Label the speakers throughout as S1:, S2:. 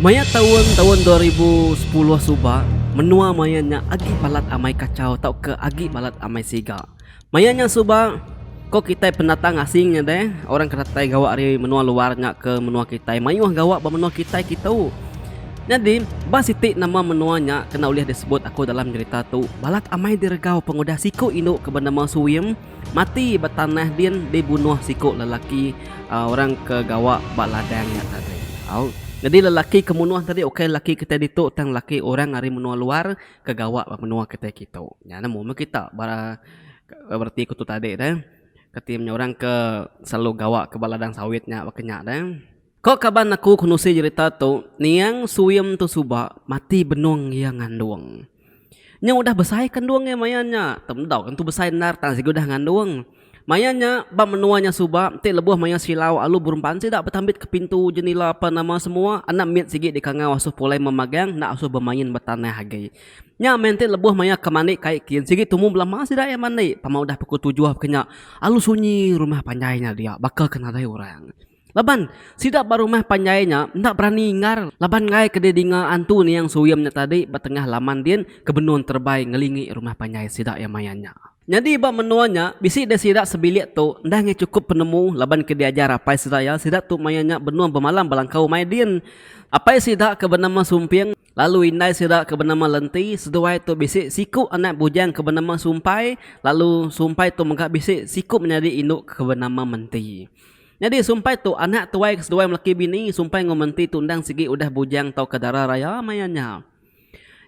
S1: Maya taun taun 2010 suba, menua maya nya agi balat amai kachau tauka agi balat amai siga. Maya nya suba, ko kitai pendatang asing nya deh, orang ke datai gawa ari menua luar nya ke menua kitai mayuh gawa ba menua kitai kitu. Nyadi, ba siti nama menua nya kena ulih disebut aku dalam nyerita tu, balat amai diregau pengudah siku indu ke benama Suim mati ba tanah din dibunuh siku lelaki orang ke gawa ba ladang nya tadi. Au. Nyadi lelaki ke munuh tadi ukai lelaki kitai ditu tang lelaki orang ari menua luar ke gawa ba menua kitai kitu. Nya nemu meh kita ba bereti ku tu tadi deh. Keti meh orang ke selalu gawa ke ba ladang sawit nya baka nya deh. Ko kaban aku ke nusi jerita tu, niang Suim tu suba mati benung iya ngandung. Nya udah besai kandung iya maya nya. Temdau tentu besai endar tang sigi udah ngandung. Maya nya ba menua nya suba enti lebuh maya silau alu berumban sida betambit ke pintu jenila apa nama semua anak mit sigi dikangau asuh pulai memagang enda asuh bemain ba tanah agi. Nya meh enti lebuh maya ke mandi kai kin sigi tumu belama sida iya mandi pama udah pukul tujuh peka nya alu sunyi rumah panjai nya dia baka ke nadai orang. Laban, sida ba rumah panjai nya enda berani inggar laban enggai ke didinga antu niang Suyum nya tadi ba tengah laman din ke benung terebai ngelingi rumah panjai sida iya maya nya. Nyadi ba menua nya, bisi deh sida sebilik tu enda ngai chukup penemu laban ke diajar apai sida iya sida tu maya nya benung bemalam ba langkau umai din. Apai sida ke benama Sumping lalu indai sida ke benama Lenti seduai tu bisi siku anak bujang ke benama Sumpai lalu Sumpai tu mega bisi siku menyadi indu ke benama Menti. Nyadi sumpai tu anak tuai ke seduai melaki bini sumpai enggau menti tu endang sigi udah bujang tauka dara raya maya nya.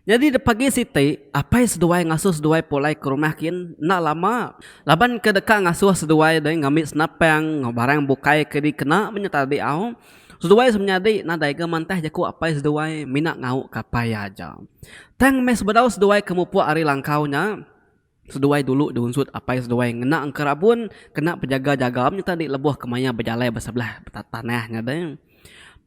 S1: Nyadi de pagi siti apai seduai ngasuh seduai pulai ke rumah kin enda lama laban ke deka ngasuh seduai deh ngambi senapang enggau barang bukai ke dikena menya tadi au. Seduai semenyadi nadai ga mantah jaku apai seduai mina ngauk ke apai iya aja. Tang meh sebedau seduai ke mupuk ari langkau nya. Seduai dulu diunsut apai seduai ngena engkerabun kena bejaga-jaga menya tadi lebuh ke maya bejalai ba sebelah tanah nya deh.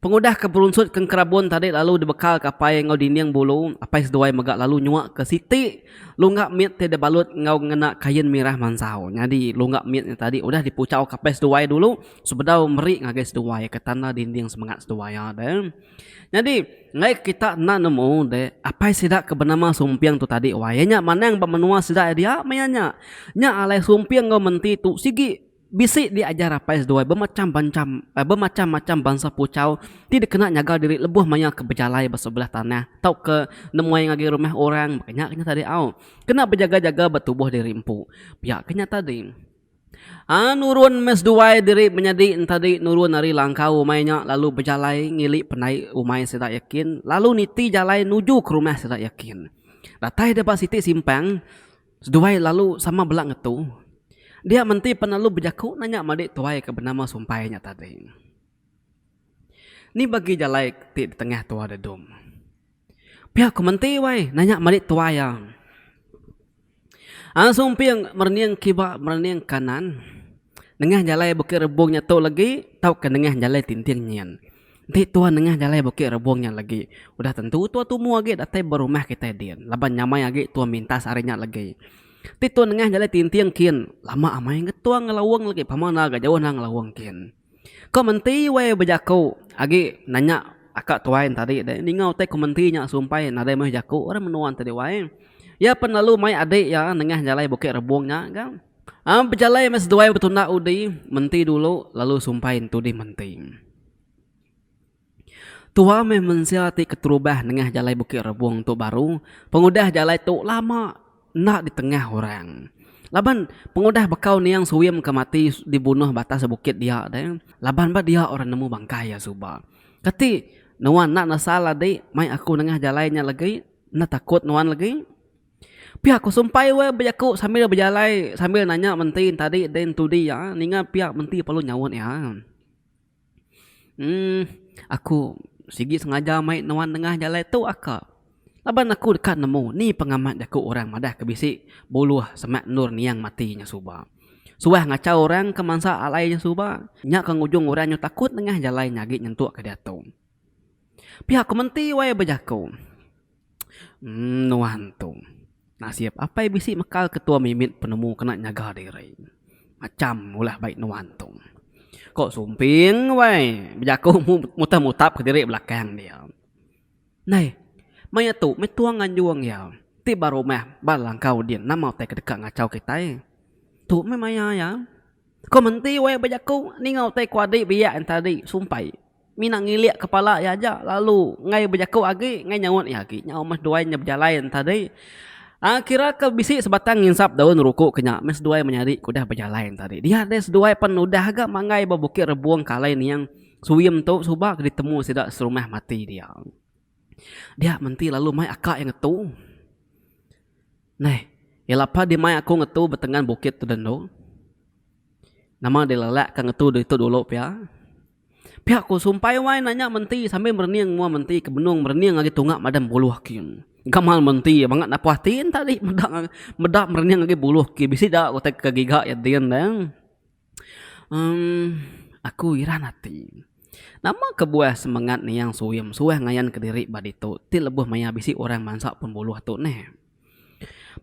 S1: Pengudah ke berunsut ke engkerabun tadi lalu dibekal ke apai enggau dinding bulu, apai seduai mega lalu nyua ke siti lungga mit ti dibalut enggau ngena kain mirah mansau. Nyadi lungga mit nya tadi udah dipuchau ke apai seduai dulu sebedau meri ngagai seduai ke tanda dinding semengat seduai iya deh. Nyadi, enggai kita enda nemu deh, apai sida ke benama Sumping tu tadi wai iya nya manang ba menua sida dia maya nya. Nya alai Sumping enggau Menti tu sigi bisi diajar apai seduai bemacham bancham bemacham-macham bansa puchau ti dikena nyaga diri lebuh maya ke bejalai ba sebelah tanah tauka nemuai ngagai rumah orang baka nya ke nya tadi au. Kena bejaga-jaga ba tubuh diri empu. Pia ke nya tadi. Aa nurun meh seduai diri menyadi entadi nurun ari langkau umai nya lalu bejalai ngili pendai umai sida yakin lalu niti jalai nuju ke rumah sida yakin. Datai deh ba siti simpang seduai lalu sama bela ngetu. Dia menti pen lalu bejaku nanya madi tuai ke benama Sumpai nya tadi. Ni bagi jalai ti ditengah tua dedum. Pia ku menti wai nanya madi tuai iya. Ang sumping merening kiba merening kanan nengah jalai Bukit Rebung nya tu lagi tauka nengah jalai Tinting nyin. Enti tua nengah jalai Bukit Rebung nya lagi udah tentu tua tumu agi datai ba rumah kitai din laban nyamai agi tua mintas ari nya lagi. Enti tua nengah jalai Tinting kin lama amai ngetua ngelaung lagi pama enda ga jauh enda ngelaung kin. Ko menti weh bejaku agi nanya aka tuai ne tadi deh ninga utai ko menti nya sumpai nadai meh jaku orang menua ne tadi wai. Iya pen lalu mai adik iya nengah jalai Bukit Rebung nya ga. Aaa bejalai meh seduai betunda udi menti dulu lalu sumpai entudi menti. Tua meh mensia ti keterubah nengah jalai Bukit Rebung tu baru pengudah jalai tu lama enda ditengah orang. Laban pengudah bekau niang Suim ke mati dibunuh ba atas bukit dia deh laban ba dia orang nemu bangkai iya suba. Kati nuan enda nesal adi mai aku nengah jalai nya legi enda takut nuan legi. Pia ku Sumpai weh bejaku sambil bejalai sambil nanya menti tadi deh entudi iya ninga pia menti perlu nyaut iya. Emm aku sigi sengaja mai nuan nengah jalai tu aka. Laban aku deka nemu ni pengamat jaku orang madah ke bisi buluh semak endur niang mati nya suba. Suah ngachau orang ke mansa alai nya suba, nya ke ngujung orang nyu takut nengah jalai nya agi nyentuk ke diatu. Pia ku menti wai bejaku. Emm nuan tu. Nasib apai bisi mekal ketua mimit penemu kena nyaga diri. Macham ulah baik nuan tu. Ko Sumping wai bejaku mutap mutap kediri belakang dia. Ndai, maya tu meh tua nganjung iya ti ba rumah ba langkau din nama utai ke deka ngachau kitai. Tu meh maya iya. Ko menti wai bejaku ninga utai ku adi biak enti tadi sumpai. Mina ngilik kepala iya aja lalu enggai bejaku agi enggai nyaut iya agi. Nyau meh seduai nya bejalai enti tadi. Aaa kira ke bisi sebatang nginsap daun ruku ke nya meh seduai menyadi ke udah bejalai enti tadi. Dia deh seduai pen udah ga manggai ba Bukit Rebung ke alai niang Suim tu suba ke ditemu sida serumah mati dia. Dia menti lalu mai aka iya ngetu. Neh, iya lapa dimai aku ngetu betengan bukit tu dendu. Nama dilelak ka ngetu ditu dulu pia. Pia ku Sumpai wai nanya menti sambil merening mua menti ke benung merening agi tunga madam buluh kin. Gamal menti bangat napuh ati enta agi meda meda merening agi buluh kin bisi da utai ke giga iya din deh. Emm aku iran ati. Nama kebuah semengat niang Suim suah ngayan kediri ba ditu ti lebuh maya bisi orang mansa pun buluh tu neh.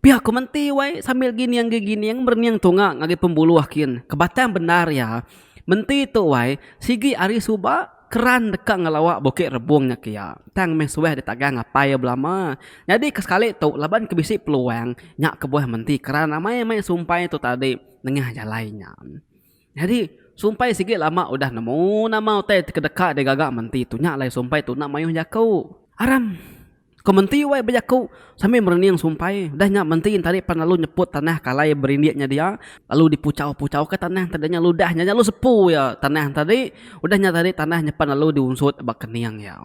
S1: Pia ku menti wai sambil gining gining merening tunga ngagai pembuluh kin ke batang bendar iya menti tu wai sigi ari suba keran deka ngelawa Bukit Rebung nya kiya tang meh suah ditagang apai iya belama. Nyadi ke sekali tu laban ke bisi peluang nya kebuah menti keran amai amai sumpai tu tadi. Nengah jalai nya. Nyadi, sumpai sigi lama udah nemu nama utai ti kedeka digaga menti tu nya alai sumpai tu enda mayuh jaku. Aram. Ko menti wai bejaku sambil merening sumpai. Udah nya menti entari pan lalu nyeput tanah ke alai berindik nya dia lalu dipuchau-puchau ke tanah tadi nya ludah nya lalu sepu iya tanah tadi. Udah nya tadi tanah nya pan lalu diunsut ba kening iya.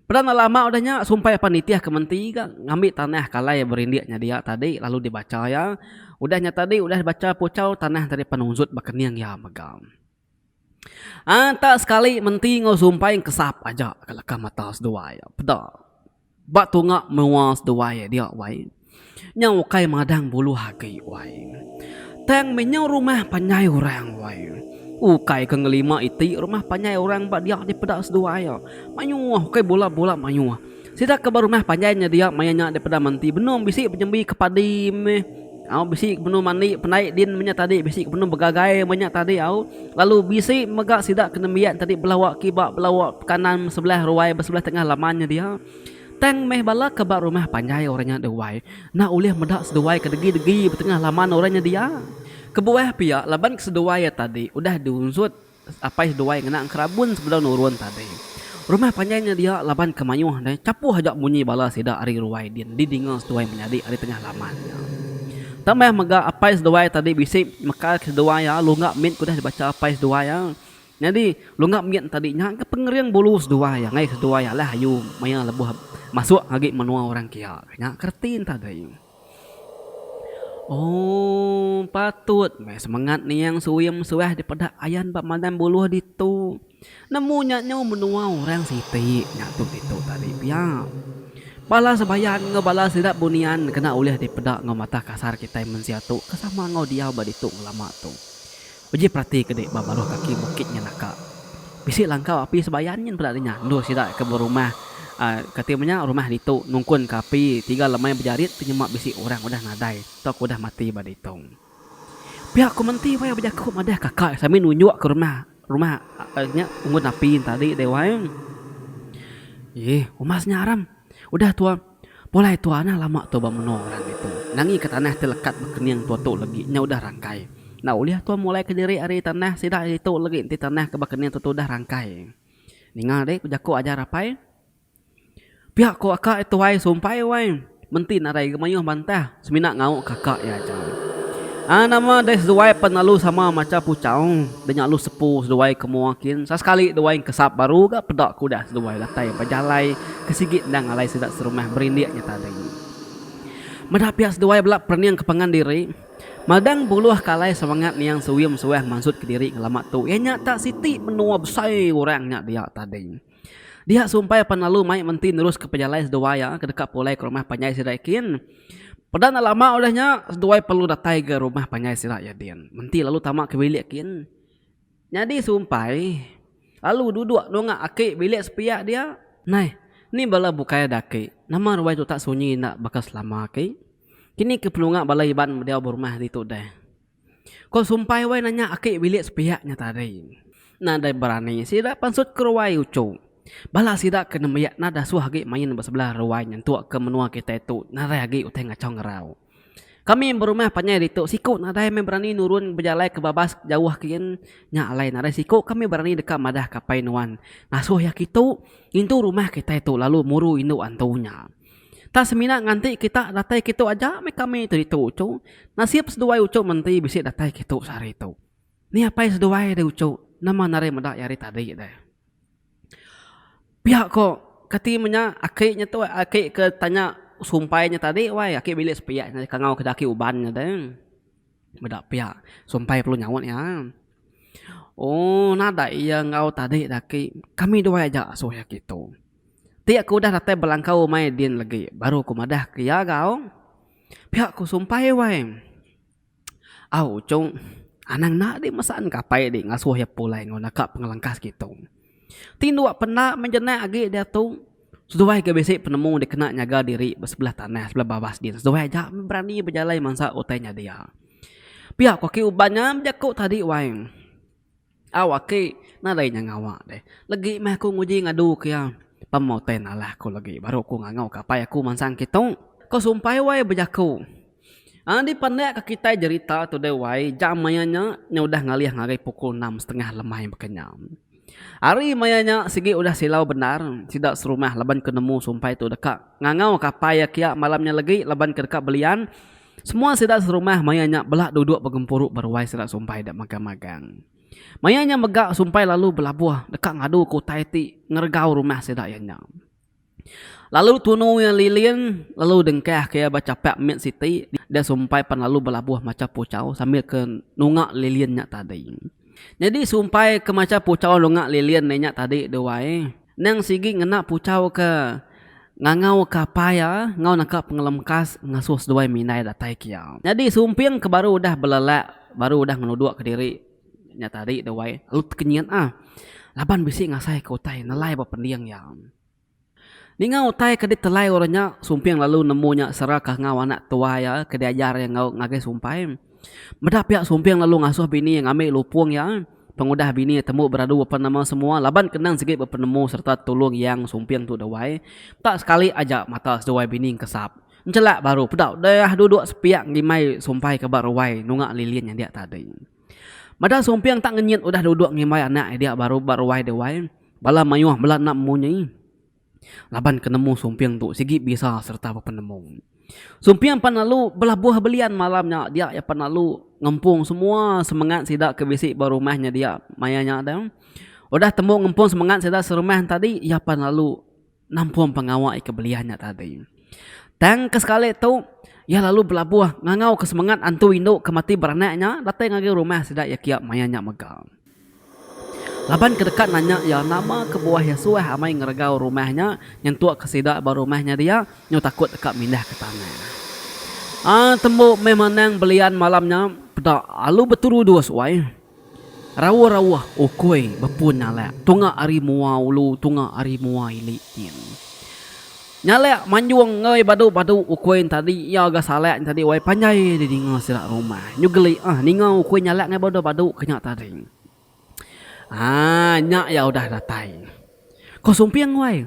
S1: Peda enda lama udah nya sumpai apan nitih ke menti ga ngambi tanah ke alai berindik nya dia tadi lalu dibacha iya. Udah nya tadi udah dibacha puchau tanah tadi pan unsut ba kening iya mega. Anta sekali menti enggau sumpai kesap aja ka leka mata seduai peda ba tunga menua seduai dia wai. Nyau ukai madang buluh agi wai. Tang meh nyau rumah panjai orang wai. Ukai ke ngelima iti rumah panjai orang ba dia dipeda seduai. Mayuh ukai bula-bula mayuh. Sida ke ba rumah panjai nya dia maya nya dipeda menti benung bisi benyembi ke padi meh. Au bisi ke benung mandi pendai din meh nya tadi bisi ke benung begagai meh nya tadi au. Lalu bisi mega sida ke nembiak tadi belawa kiba belawa kanan sebelah ruai ba sebelah tengah laman nya dia. Tang meh bala ke ba rumah panjai orang nya duai enda ulih meda seduai ke degi-degi betengah laman orang nya dia. Kebuah pia laban ke seduai iya tadi udah diunsut apai seduai ngena engkerabun sebedau nurun tadi. Rumah panjai nya dia laban ke mayuh deh chapuh aja munyi bala sida ari ruai din didinga seduai menyadi ari tengah laman nya. Tambah mega apai seduai tadi bisi mekal ke seduai iya lungga mit ke udah dibacha apai seduai iya. Nyadi, lunga mit tadi nya ke pengering bulu seduai angai seduai alah ayu maya lebuh masuk agi menua orang kia. Nya ke reti enta dei. Ooh patut meh semengat niang suim suah dipeda ayan ba madam buluh ditu. Nemu nya nyau menua orang siti nya tu ditu tadi pia. Bala sebayan enggau bala sida bunian kena ulih dipeda enggau mata kasar kitai mensia tu ke sama enggau diau ba ditu ngelama tu. Uji perati ke dik ba baruh kaki bukit nya naka. Bisi langkau api sebayan nyin peda dinya endur sida ke berumah kati menya rumah ditu nungkun ke api tiga lemai bejarit ti nyema bisi orang udah nadai tauka udah mati ba ditu. Pia ku menti wai bejaku madah kaka sambil nunjuk ke rumah rumah nya unggun api tadi deh wai. Ih umas nya aram udah tua pulai tua anang lama tua ba menua orang ditu. Nangi ke tanah ti lekat ba kening tua tu legi nya udah rangkai. Enda ulih tua mulai kediri ari tanah sida ditu legi enti tanah ke ba kening tua tu udah rangkai. Ninga deh ku jaku ajar apai. Pia ku aka iya tuai sumpai wai. Menti nadai ga mayuh bantah semina ngauk ka aka iya aja. Aa nama deh seduai pan lalu sama macha puchau deh nya lalu sepu seduai ke mua kin sesekali duai kesap baru ga peda ke udah seduai datai ba jalai ke sigi endang alai sida serumah berindik nya tadi. Meda pia seduai bela perening ke pangan diri. Madang buluh ke alai semangat niang Suim suah mansut kediri ngelama tu iya nya tak siti menua besai orang nya dia tadi. Dia sumpai pan lalu mai menti neruska pejalai seduai iya ke deka pulai ke rumah panjai sida ikin. Peda enda lama udah nya, seduai perlu datai ke rumah panjai sida iya din. Menti lalu tama ke bilik kin. Nyadi sumpai lalu duduk nunga aki bilik sepiak dia. Nai, ni bala bukai da aki. Nama ruai tu tak sunyi enda baka selama aki? Kini ke penunga bala Iban diau berumah ditu deh. Ko Sumpai wai nanya aki bilik sepiak nya tadi. Nadai berani sida pansut ke ruai uchu. Bala sida ke nembiak enda dasuh agi main ba sebelah ruai nyentuk ke menua kitai tu nadai agi utai ngachau ngerau. Kami berumah panjai ditu siku nadai meh berani nurun bejalai ke babas jauh kin nya alai nadai siku kami berani deka madah ke apai nuan ngasuh iya kitu ngintu rumah kitai tu lalu muru indu antu nya. Tak semina nganti kita datai kitu aja meh kami tu ditu uchu. Nasib seduai uchu menti bisi datai kitu sehari tu. Ni apai seduai deh uchu nama narai meda iya ari tadi deh. Pia ko kati menya aki nya tu aki ke tanya sumpai nya tadi wai aki bilik sepiak nya kangau ke aki uban nya deh. Meda pia sumpai perlu nyaut iya. Ooh nadai iya enggau tadi da aki kami duai aja asuh iya kitu. Ti aku udah datai belangkau umai din legi baru ku madah ke iya gau. Pia ku sumpai wai. Au Chong, anang enda di mesan ka apai di ngasuh iya pulai enggau naka pengelengkas kitu. Ti endu penda meh jenak agi diatu, seduai ke bisi penemu dikena nyaga diri ba sebelah tanah sebelah babas din seduai aja meh berani bejalai mansa utai nya dia. Pia ku aki uban nya bejaku tadi wai. Au aki, nadai nya ngawa deh. Legi meh aku nguji ngadu ke iya. Pama utai nalah aku legi baru aku ngangau ke apai aku mansang kitu. Ko Sumpai wai bejaku. Andi pandak ke kitai jerita tu deh wai jam maya nya nya udah ngalih ngagai pukul enam setengah lemai baka nya. Hari maya nya sigi udah silau bendar sida serumah laban ke nemu Sumpai tu deka ngangau ke apai iya kia malam nya legi laban ke deka belian. Semua sida serumah maya nya bela duduk begempuru ba ruai sida Sumpai da magang-magang. Maya nya mega Sumpai lalu belabuh deka ngaduka utai ti ngeregau rumah sida iya nya. Lalu tunu iya lilin lalu dengkahka iya ba chapak mit siti dia Sumpai pan lalu belabuh macha puchau sambil ke nunga lilin nya tadi. Nyadi Sumpai ke macha puchau nunga lilin nya tadi duai. Nang sigi ngena puchau ke ngangau ke apai iya enggau naka pengelemkas ngasuh seduai mindai datai ke iya. Nyadi sumping ke baru udah belelak baru udah ngenuduk ke diri nya tadi deh wai lalu tekenyit ah laban bisi ngasai ke utai nelai ba pending iya. Ninga utai ke ditelai orang nya sumping lalu nemu nya sera ke enggau anak tuai iya ke diajar iya enggau ngagai sumpai. Meda pia sumping lalu ngasuh bini iya ngambi lupung iya. Pengudah bini iya tembu beradu apan nama semua laban kenang sigi bepenemu sereta tulung Yang Sumping tu dewai. Tak sekali aja mata seduai bini engkesap. Enchelak baru peda udah duduk sepiak ngimbai sumpai ke ba ruai nunga lilin nya dia tadi. Meda Sumping tak ngenyit udah duduk ngimbai anak iya dia baru ba ruai dewai. Bala mayuh bela enda memunyi. Laban ke nemu Sumping tu sigi bisa sereta bepenemu. Sumping pan lalu belabuh belian malam nya dia iya pan lalu ngempung semua semengat sida ke bisi ba rumah nya dia maya nya tu. Udah tembu ngempung semengat sida serumah tadi iya pan lalu nampung pengawa iya ke belian nya tadi. Tang ke sekali tu iya lalu belabuh ngangau ke semengat antu indu ke mati beranak nya datai ngagai rumah sida iya kia maya nya mega. Laban ke deka nanya iya nama kebuah iya suah amai ngeregau rumah nya nyentuk ke sida ba rumah nya dia nyau takut deka mindah ke tanah. Aa tembu meh manang belian malam nya peda alu beterudus wai. Rauh-rauh ukui bepun nyalak tunga ari mua ulu tunga ari mua ili din. Nyalak manjung enggai badu-badu ukui nya tadi iya ga salak nya tadi wai panjai didinga sida rumah. Nyu geli ah ninga ukui nyalak enggai badu-badu ke nya tadi. Haa nya iya udah datai. Ko Sumping wai.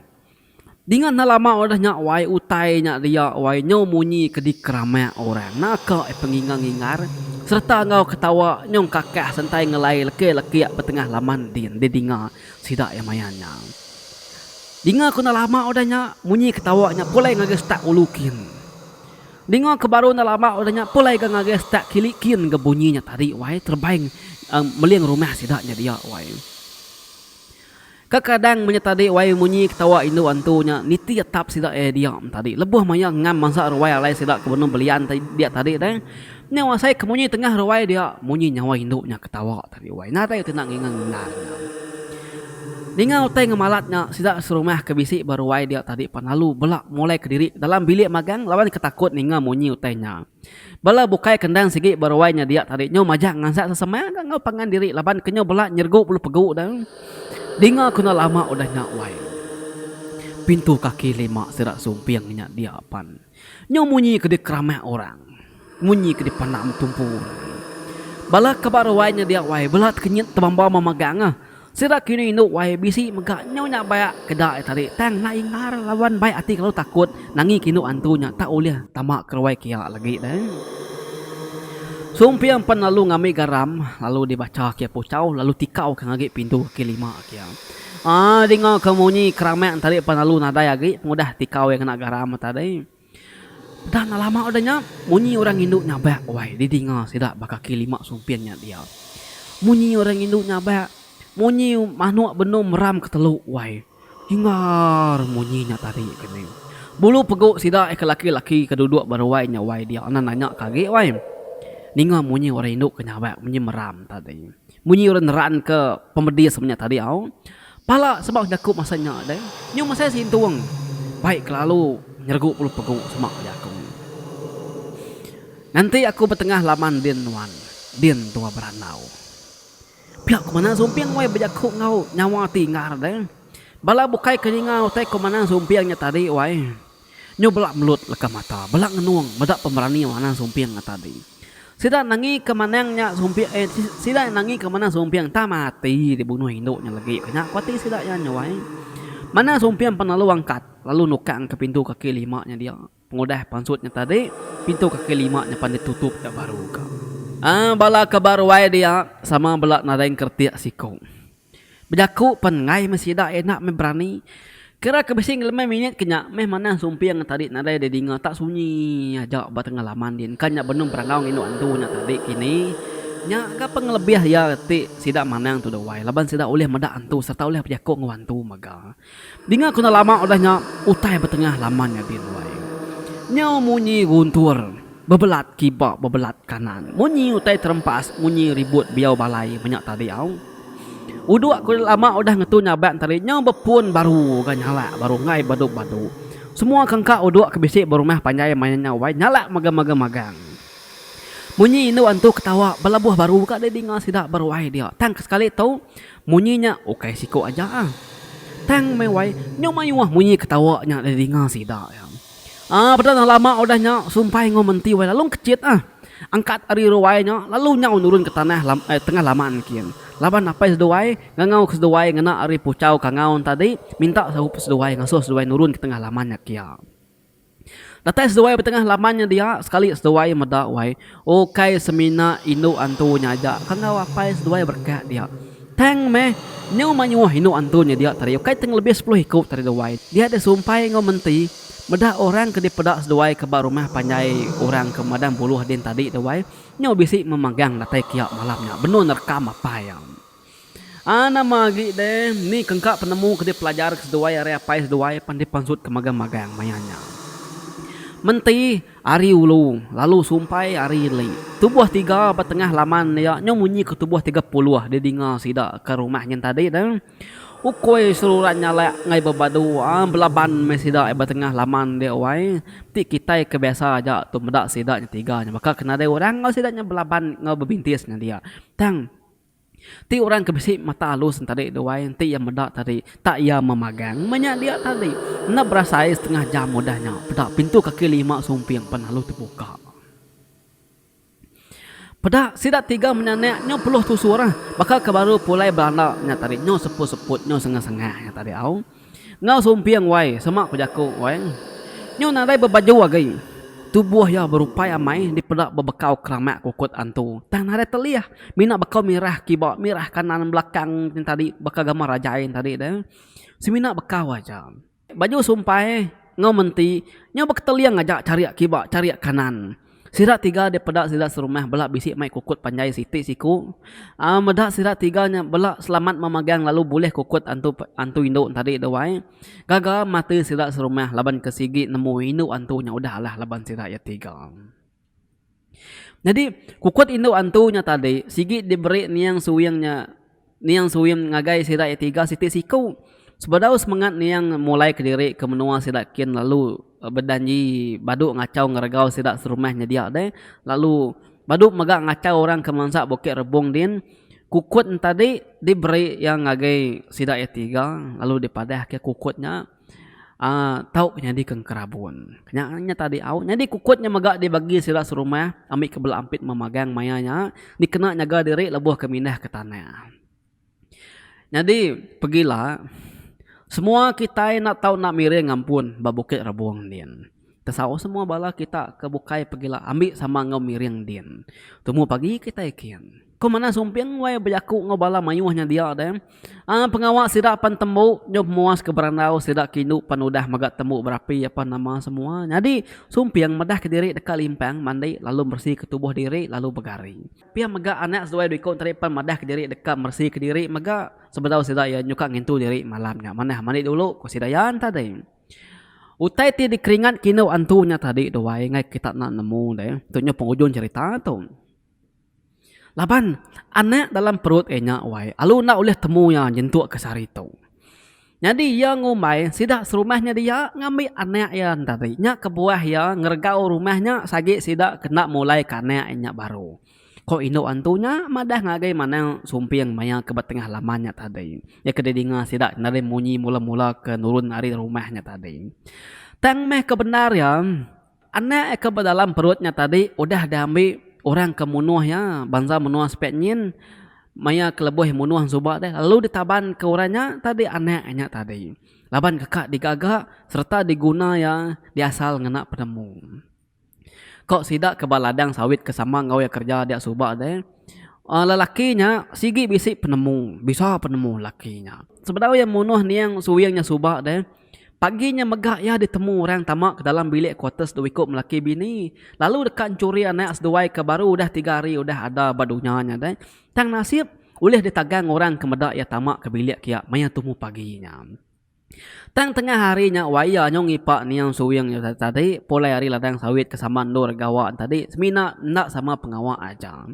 S1: Dinga enda lama udah nya wai utai nya dia wai nyu munyi ke dikeramak orang naka iya pengingar-ngingar sereta enggau ketawa nyu kakah sentai ngelai lekik-lekik ba tengah laman din didinga sida iya maya nya. Dinga ku enda lama udah nya, munyi ketawa nya pulai ngagai setak ulu kin. Dinga ke baru enda lama udah nya pulai ga ngagai setak kili kin ga bunyi nya tadi wai terebai meling rumah sida nya dia wai. Kekadang menya tadi wai munyi ketawa indu antu nya niti atap sida eh dia tadi lebuh maya ngam mansa ruai alai sida ke benung belian dia tadi deh. Nyau asai ke munyi tengah ruai dia munyi nyawa indu nya ketawa tadi wai nadai utai enda nginga ngendar nya. Ninga utai ngemalat nya sida serumah ke bisi ba ruai dia tadi pan lalu bela mulai kediri dalam bilik magang laban ke takut ninga munyi utai nya. Bala bukai ke endang sigi ba ruai nya dia tadi nyau majak ngansak sesemah ga enggau pangan diri laban ke nyau bela nyeregu bulu pegu da. Dinga ku enda lama udah nya wai. Pintu kaki lima sida sumping nya dia pan. Nyau munyi ke dikeramak orang. Munyi ke dipandam tumpu orang. Bala ke ba ruai nya dia wai bela tekenyit tebamba memagang ah. Sida ke indu wai bisi mega nyau nya ba keda iya tadi tang enda inggar laban bai ati kelalu takut nangi ke indu antu nya tak ulih tama ke ruai kia lagi deh. Sumping pen lalu ngambi garam lalu dibacha kia puchau lalu tikau ke ngagi pintu kaki lima kia. Aaa dinga ke munyi keramak tadi pen lalu nadai agi pengudah tikau iya ngena garam tadi. Udah enda lama udah nya, munyi orang indu nyabak wai didinga sida ba kaki lima sumpin nya dia. Munyi orang indu nyabak, munyi manuk benung meram ke telu wai. Inggar munyi nya tadi ke ni. Bulu pegu sida ke laki-laki ke duduk ba ruai nya wai dia enda nanya ke agi wai. Ninga munyi orang indu ke nyabak munyi meram tadi. Munyi orang neran ke pemedis menya tadi au. Pala sema jaku masa nya deh. Nyu mesai sintung. Baik kelalu nyeregu bulu pegu sema jaku. Nganti aku betengah laman din nuan. Din tua berandau. Pia ku manang sumping wai bejaku enggau nyawa ti inggar deh. Bala bukai ke ninga utai ku manang sumping nya tadi wai. Nyu bela melut leka mata, bela ngenung meda pemerani manang sumping nya tadi. Sida nangi ke manang nya sumping eh sida nangi ke manang sumping tang mati dibunuh indu nya legi ke nya ku ati sida iya nya wai. Manang sumping pan lalu angkat lalu nukang ke pintu kaki lima nya dia. Pengudah pansut nya tadi, pintu kaki lima nya pan ditutup ga baru ga. Aaa bala ke ba ruai dia sama bela nadai engkeretik siku. Bejaku pen enggai meh sida enda meh berani. Kira ke bisi ngelemai minit ke nya meh manah sumping tadi nadai deh dinga tak sunyi aja ba tengah laman din kan nya benung berandau ngindu antu nya tadi kini. Nya ga pengelebih iya ti sida manang tu dewai laban sida ulih meda antu serta ulih bejaku enggau antu mega. Dinga ku enda lama udah nya utai ba tengah laman nya din wai. Nyau munyi guntur bebelat kiba bebelat kanan. Munyi utai terempas munyi ribut biau balai menya tadi au. Uduk ku enda lama udah ngetu nyabak tadi nyau bepun baru ga nyalak baru enggai badu badu. Semua kengka uduk ke bisi ba rumah panjai maya nya wai nyalak mega mega magang. Munyi indu antu ketawa belabuh baru ga didinga sida ba ruai dia. Tang ke sekali tu, munyi nya ukai siku aja ah. Tang meh wai, nyau mayuh munyi ketawa nya didinga sida iya. Aaa peda enda lama udah nya sumpai enggau menti wai lalu engkechit ah. Angkat ari ruai nya lalu nyau nurun ke tanah eh tengah laman kin. Laban apai seduai ngangau ke seduai ngena ari puchau kangau tadi minta saup seduai ngasuh seduai nurun ke tengah laman nya kia. Datai seduai betengah laman nya dia, sekali seduai meda wai, ukai semina indu antu nya aja ke enggau apai seduai berekak dia. Tang meh, nyau mayuh indu antu nya dia tadi ukai teng lebih sepuluh iku tadi duai. Dia deh sumpai enggau menti, meda orang ke dipeda seduai ke ba rumah panjai orang ke madang buluh din tadi duai, nyau bisi memagang datai kia malam nya benung nerekam apai iya. Aa nama agi deh, ni kengka penemu ke dipelajar ke seduai ari apai seduai pan dipansut ke magang-magang maya nya. Menti ari ulu lalu sumpai ari ili. Tubuh tiga ba tengah laman dia nyau munyi ke tubuh 30 didinga sida ke rumah nyin tadi deh. Ukui seruran nyalak enggai bebadu aa belaban meh sida ba tengah laman dia wai. Ti kitai ke biasa aja tu meda sida nya tiga nya baka ke nadai orang enggau sida nya belaban enggau bebintis nya dia. Tang. Ti orang ke bisi mata alus enti duai enti iya meda tadi tak iya memagang meh nya dia tadi. Enda berasai setengah jam udah nya peda pintu kaki lima sumping pan lalu tebuka. Peda sida tiga menyanak nyau peluh tusur baka ke baru pulai belanda nya tadi nyau seput-seput nyau sengah-sengah nya tadi au. Enggau sumping wai sema ku jaku wai. Nyu nadai bebaju agi. Tubuh iya berupai amai dipeda bebekau keramak kukut antu. Tang nadai telih mina bekau mirah kiba mirah kanan belakang tadi baka gambar rajai tadi deh. Semina bekau aja. Baju sumpai enggau menti nyau beketeling aja charik kiba charik kanan. Sida tiga dipeda sida serumah bela bisi mai kukut panjai siti siku. Aaa meda sida tiga nya bela selamat memagang lalu bulih kukut antu antu indu tadi tu ai. Gaga mati sida serumah laban ke sigi nemu indu antu nya udah alah laban sida iya tiga. Nyadi kukut indu antu nya tadi sigi diberi niang suing nya Niang Suim ngagai sida iya tiga siti siku. Sebedau semengat Niang mulai kediri ke menua sida kin lalu bedanji badu ngachau ngeregau sida serumah nyedia deh lalu badu mega ngachau orang ke mansa Bukit Rebung din. Kukut entadi diberi iya ngagai sida iya tiga lalu dipadah ke kukut nya aaa tau nyadi ke engkerabun. Nya nya tadi au nyadi kukut nya mega dibagi sida serumah ambi ke bela ampit memagang maya nya dikena nyaga diri lebuh ke mindah ke tanah. Nyadi pegila semua kitai enda tau enda miring ngampun ba Bukit Rebung din. Tesau semua bala kita ke bukai pegila ambi sama enggau miring din. Tumu pagi kitai kin. Ku manah sumping wai bejaku enggau bala mayuh nya dia deh. Aaa pengawa sida pan tembu nyau pemuas ke berandau sida ke indu pan udah mega tembu berapi apan nama semua. Nyadi sumping madah kediri deka limpang mandi lalu meresi ke tubuh diri lalu begari. Pia mega anak seduai dua iku enteri pan madah kediri deka meresi kediri mega sebedau sida iya nyuka ngintu diri malam nya. Manah mandi dulu ku sida iya tadi. Utai ti dikeringat ke indu antu nya tadi tu wai enggai kita enda nemu deh. Tu nya pengujung cherita tu. Laban anak dalam perut iya nya wai alu enda ulih temu iya nyentuk ke sehari tu. Nyadi iya ngumbai sida serumah nya dia ngambi anak iya tadi. Nya kebuah iya ngeregau rumah nya sagi sida ke enda mulai ke anak iya nya baru. Ko indu antu nya madah ngagai manang sumping maya ke ba tengah laman nya tadi. Iya ke didinga sida nadai munyi mula-mula ke nurun ari rumah nya tadi. Tang meh ke bendar iya. Anak ke ba dalam perut nya tadi udah diambi orang ke munuh iya bansa menua sepiak nyin maya ke lebuh iya munuh suba deh lalu ditaban ke orang nya tadi anak nya tadi laban ke ka digaga sereta diguna iya diasal ngena penemu. Ko sida ke ba ladang sawit ke sama enggau iya kereja dia suba deh uhh lelaki nya sigi bisi penemu bisa penemu lelaki nya. Sebedau iya munuh niang suing nya suba deh. Pagi nya mega iya ditemu orang tama ke dalam bilik kuarters dua iku melaki bini lalu deka enchuri anak seduai ke baru udah tiga hari udah ada ba dunya nya deh. Tang nasib ulih ditagang orang ke meda iya tama ke bilik kiya maya tumu pagi nya. Tang tengah hari nya wai iya nyau ngipa niang suing nya tadi pulai ari ladang sawit ke sama endur gawa ne tadi semina enda sama pengawa aja.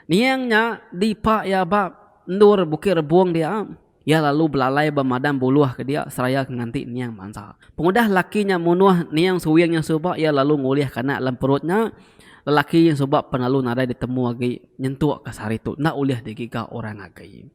S1: Niang nya dipa iya ba endur Bukit Rebung dia. Iya lalu belalai ba madang buluh ke dia seraya ke nganti niang mansa. Pengudah lelaki nya munuh niang suing nya suba iya lalu ngulihka anak dalam perut nya. Lelaki nya suba pen lalu nadai ditemu agi nyentuk ka sehari tu enda ulih digiga orang agi.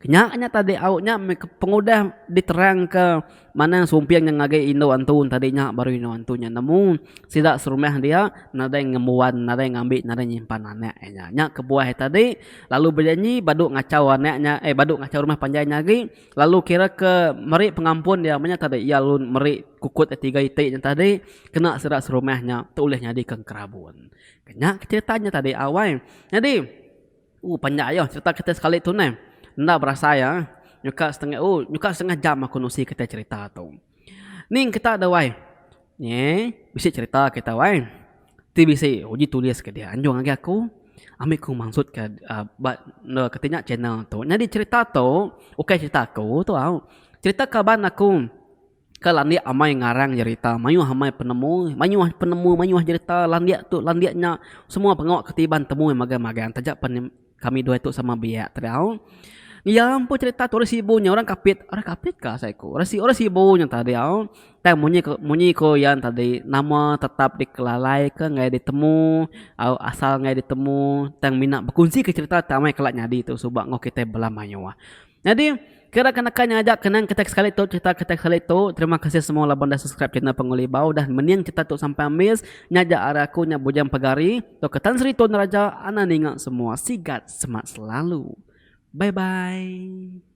S1: Kenya nya tadi au nya meh pengudah diterangka manang sumping nya ngagai indu antu tadi nya baru indu antu nya nemu sida serumah dia nadai ngembuan nadai ngambi nadai nyimpan anak iya nya. Nya kebuah iya tadi lalu bejanji badu ngachau anak nya eh badu ngachau rumah panjai nya agi lalu kira ke meri pengampun dia menya tadi iya lalu meri kukut iya tiga iti nya tadi kena sida serumah nya tu ulih nyadi ke engkerabun. Nya cherita nya tadi awai. Nyadi. Ooh panjai ayo cerita kitai sekali tu neh. Enda berasai ah nyuka setengah ooh nyuka setengah jam aku nusi kitai cerita tu. Ning kita da wai nyi bisi cerita kita wai ti bisi uji tulis ke dia anjung agi aku ami ku mansut ke uhh ba enda kati nya channel tu. Nyadi cerita tu ukai cerita aku tu au cerita kaban aku. Ke landik amai ngarang jerita mayuh amai penemu mayuh penemu mayuh jerita landik tu landik nya semua pengawa ke tiban temu magang magang taja pen kami duai tu sama biak tau. Iya empu cerita tu orang sibu nya orang kapit orang kapit ka asai ku orang orang sibu nya tadi au tang munyi ku munyi ku iya tadi nama tetap dikelalai ke enggai ditemu au asal enggai ditemu tang mina bekunsi ke cerita ti amai kala nyadi tu suba enggau kitai bala mayuh. Nyadi, kira ke naka nya aja kenang kitai sekali tu cerita kitai sekali tu. Terima kasih semua laban dah subscribe channel Pengulu Ibau dah mening cerita tu sampai ambis. Nya aja ari aku nya Bujang Pegari tauka Tan Sri Tun Raja anang ninga semua sigat semat selalu. Bye bye.